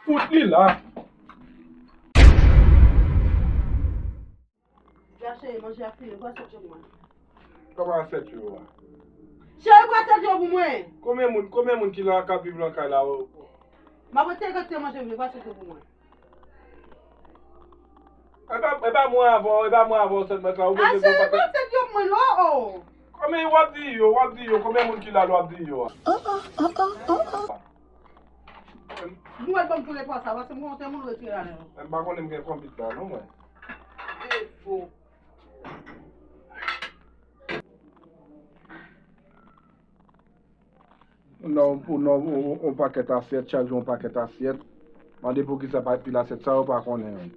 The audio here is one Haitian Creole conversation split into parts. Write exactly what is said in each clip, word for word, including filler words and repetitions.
Fout li la. Cheri, manje a fini, pran sèt yo pou mwen. Kòman sèt yo a? Cheri, pran sèt yo pou mwen. Konbyen moun, konbyen moun ki la, k ap viv nan kay la? M ap retire kantite manje m yo, pran sèt yo pou mwen. E pa, e pa mwen avè w, e pa mwen avè w sèlman la, ou bezwen gon pakèt. Achè, pase yo mwen lo, o. Konbyen w ap di yo, w ap di yo, konbyen moun ki la, w ap di yo a? Mwen ban m pou lekòl sa, pase m konn se moun retire la menm. M pa konnen m gen konbit la, non, mwen. Defo. Non, pou non, on, on pakèt asyèt, chak jou on pakèt asyèt. Mande poukisa pa pil asyèt sa, yo pa konnen.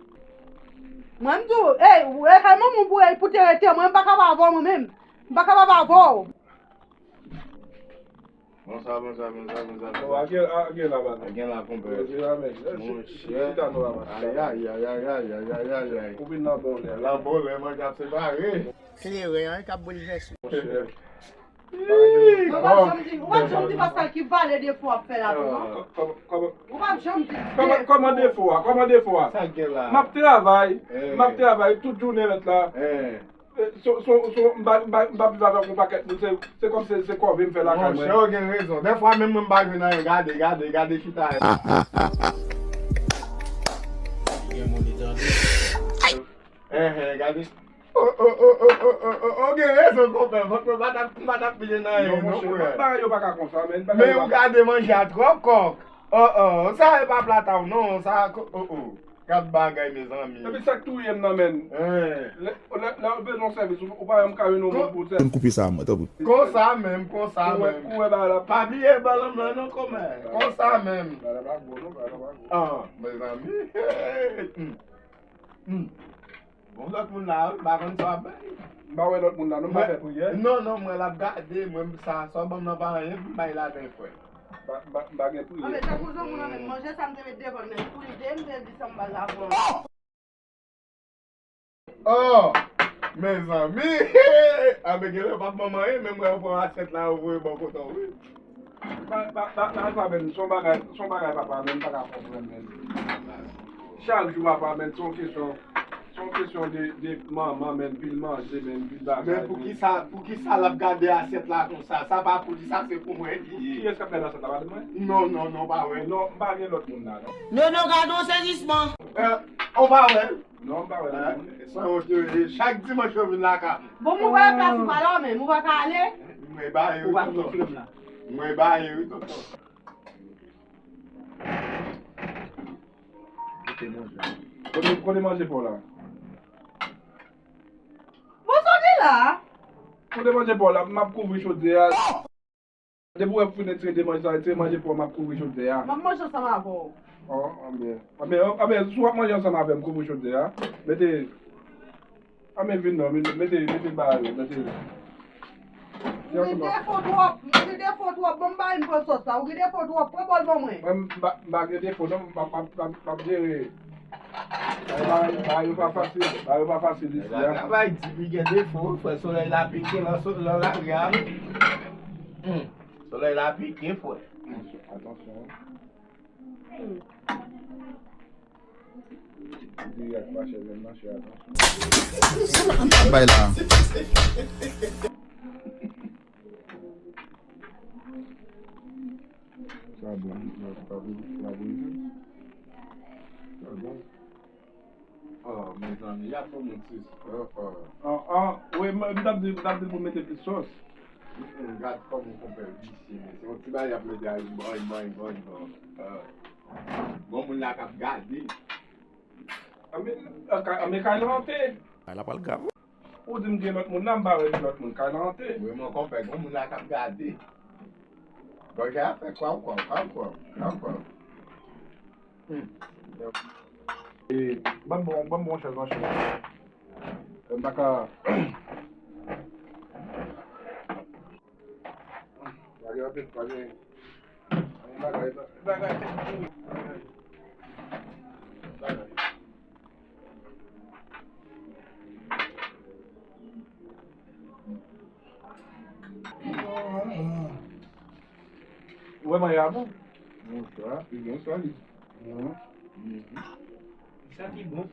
Mwen, m di w, ey, ou e kay manman w pou, pou te rete, mwen, m pa kapab avè w, mwen menm. M pa kapab avè w. Bon sa, bon sa, bon sa, bon sa, bon sa. Oh, a gen, a gen la, baz. A gen la, konpè. Monchè. Chita nou la, baz. Ayayayayayayayay. Ou vin nan bon lè. Nan bon lè, manje ap separe. Kleren an k ap boulvèse. Monchè. Ou p ap janm di, ou p ap janm di Pascal ki valè defo w ap fè la tou, non. Kòman, kòman, kòman, kòman defo a? Kòman defo a? Sa k gen la? M ap travay, m ap travay tout jounen mèt la. So, so, so, m pa, m pa, m pa viv avèk yon pakèt moun, se, se kòm se, se kòve m fè lakay mwen. Monchè, ou gen rezon. Dèfwa menm mwen m pa jwenn anyen, gade, gade, gade chita. Gen moun li tande. Enhen, gade. O, o, o, gen rezon, konpè. Fòk mwen pa t ap, m pa t ap pile nan anyen, non, frè. Bagay yo pa ka konsa, men. Men ou gade manje a twò kòk. O, o, sa e pa plata w, non, sa, o, o. Gad bagay, mezanmi. Epi sa k touye m nan, men. Lè, lè, lè w bezwen sèvis, ou, ou pa janm ka jwenn yon moun pou sèvis. Koupe sa, mwen, tanpri. Konsa menm, konsa menm. Ou wè, ou wè bagay la. Pa bliye balanm nan, non, konmè. Konsa menm. Bagay la pa gwo, non, bagay la pa gwo. Ah, mezanmi. Hmm. Bon, lòt moun la, m pa konn sa w ap bay. M pa wè lòt moun la, non, m pa fè priyè. Non, non, mwen l ap gade, mwen, sa, sa w ban m nan pa anyen pou m bay ladan, frè. M pa, m pa, m pa gen priyè. Anben, tankou zanmi w nan men manje sa m te met devan l, men pou li de, m te di sa m ba l avan. Oh! Mezanmi! Anben, genlè w p ap ban m anyen, men mwen, yo pran asyèt la, yo voye bò kote w, wi. Ba, ba, ba, ba, sa menm, se yon bagay, se yon bagay papa menm, m pa ka konprann menm. Chak jou papa menm, se yon kesyon, se yon kesyon de, de manman menm, pil manje menm, pil bagay. Men poukisa, poukisa l ap gade asyèt la konsa? Sa pa pou li, sa se pou mwen li ye. Kiyès k ap gade asyèt la, pa de mwen? Non, non, non, pa wè. Non, m pa gen lòt moun la, non. Non, non, gade yon sezisman. Eh, ou pa wè? Non, m pa wè lòt moun. San wont yo ye. Chak dimanch yo vin lakay mwen. Bon, m wè plas ou pa la menm, ou pa ka ale? Mwen ba yo tonton. Mwen ba yo tonton. Kote manje? Kote, kote manje pa w la? Bon, sa w gen la? Kote manje pa w la? M ap kouvri chodyè a. Depi w wè m fin retire de manje sa, retire manje pa w, m ap kouvri chodyè a. M ap manje ansanm avè w. Oh, anben. Anben, anben, si w ap manje ansanm avè m, kouvri chodyè a. Mete, anben, vin non, mete, mete bagay yo, mete. Ou gen defo twòp, ou gen defo twòp, ban m bagay m pran sòs la, ou gen defo twòp, pran bòl ban mwen. Mwen, m pa, m pa gen defo non, m ap, m ap, m ap, m ap jere. Bagay, bagay yo pa fasil, bagay yo pa fasil isi a. Travay di li gen defo, frè, solèy la pike nan so-, nan lari a. Hmm. Solèy la pike, frè. Atansyon. Dirèk pa chè menm nan, chè, atansyon. Sa bay la. Sa bon, sa, sa bon, sa bon. Sa bon. Oh, mezanmi, y ap fè moun sis. Oh, oh. Ah, ah, wi, m, m t ap di, m t ap di pou mete plis sòs. Mm, mm, gad kòman konpè visye, men se yon ti bagay y ap mete a, bany, bany, bany, bany. Ah. Gon moun la k ap gade. Anben, anben, kay la hante. Kay la pral grav. Ou di m gen lòt moun la, m pa wè gen lòt moun. Kay la hante. Wi, mon konpè, gon moun la k ap gade. Bagay a fè kwaw, kwaw, kwaw, kwaw, kwaw, kwaw. Hmm. E, ban m bon, ban m bon chèz, yon chèz. M pa ka. Pa gen anpil, pa gen. Bagay, bagay, bagay. Ou wè manje a bon? Bonswa, li bonswa li. Mhm. Mhm. Sa ki bon.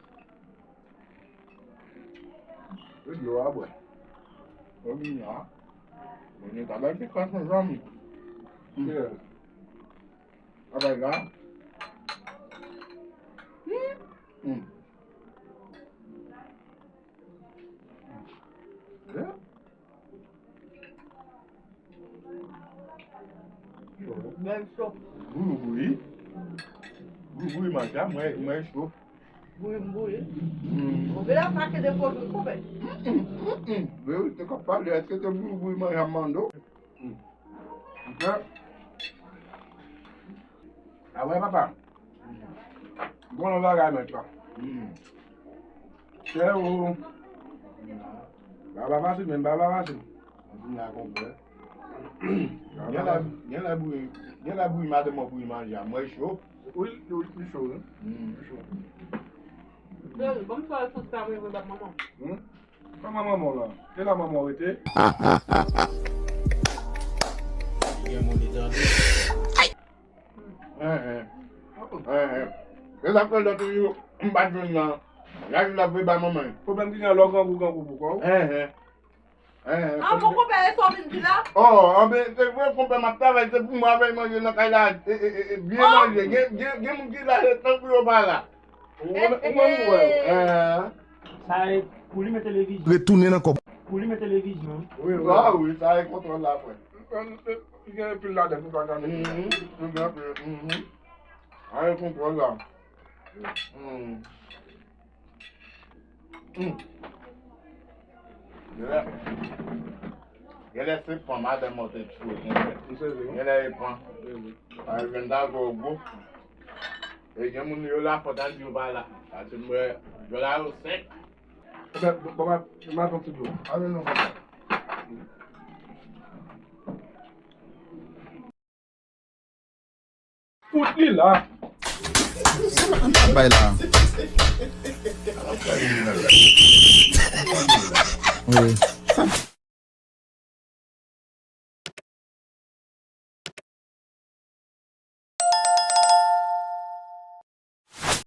Se dlo a bwè. Mwen vin la. Mwen gen tabay ki kras mezanmi. Yeah. Tabay la. Hmm. Hmm. Yeah. Bèl cho. Bouyi, bouyi. Bouyi, bouyi manje a, mwen, mwen cho. Bouyi, bouyi. Mm. Ou vle atake de pwodui konpè. Mm, mm, mm. Verite k ap pale, èske se bouyi, bouyi manje a m mande w? Mm. Ok. A wè, papa. Bon bagay, mèt la. Mm. Chè ou. Ba, ba fasil, men ba, ba fasil. Mwen vin la konpè. Gen lè, gen lè bouyi, gen lè bouyi madanm mwen bouyi manje a. Mwen cho. Wi, wi, li cho, wi. Mm. Li cho. Dèl, ban m fè sòs la, mwen vin bat manman. Hmm? Kòman manman w la? Se la manman w rete? Gen moun li tande. Hen, hen. Hen, hen. Se sa k fè lòt jou, m pa t jwenn nan. Laj la vle bay manman. Pwoblèm ki gen lò grangou, grangou pou kò w. Hen, hen. Hen, hen. Ah, bon, konpè, e sa w vin di la? Oh, anben, se vre, konpè, m ap travay, se pou mwen avèk manje nan kay la, e, e, e, e, byen manje. Gen, gen, gen moun ki la, se tankou yo pa la. Ou wè, ou wè, ou wè. Hen. Sa e pou limen televizyon. Retounen nan kòb. Pou limen televizyon. Wi, wi. Ah, wi, sa e kontwòl la, frè. Li gen anpil ladan pou pa gade. Mhm. Li gen anpil, mhm. Sa e kontwòl la. Mhm. Hmm. Genlè, genlè se pan madanm mwen te tchwe konpè. M sezi, wi. Genlè e pan. M sezi. Ay, venda gwo gwo. E gen moun yo la fòt al di yo pa la. Paske m wè djòl a yo sèk. Bon, bon, bon, m ap, m ap pran ti dlo. Ale non, konpè. Fout li la. Bay la. Wi.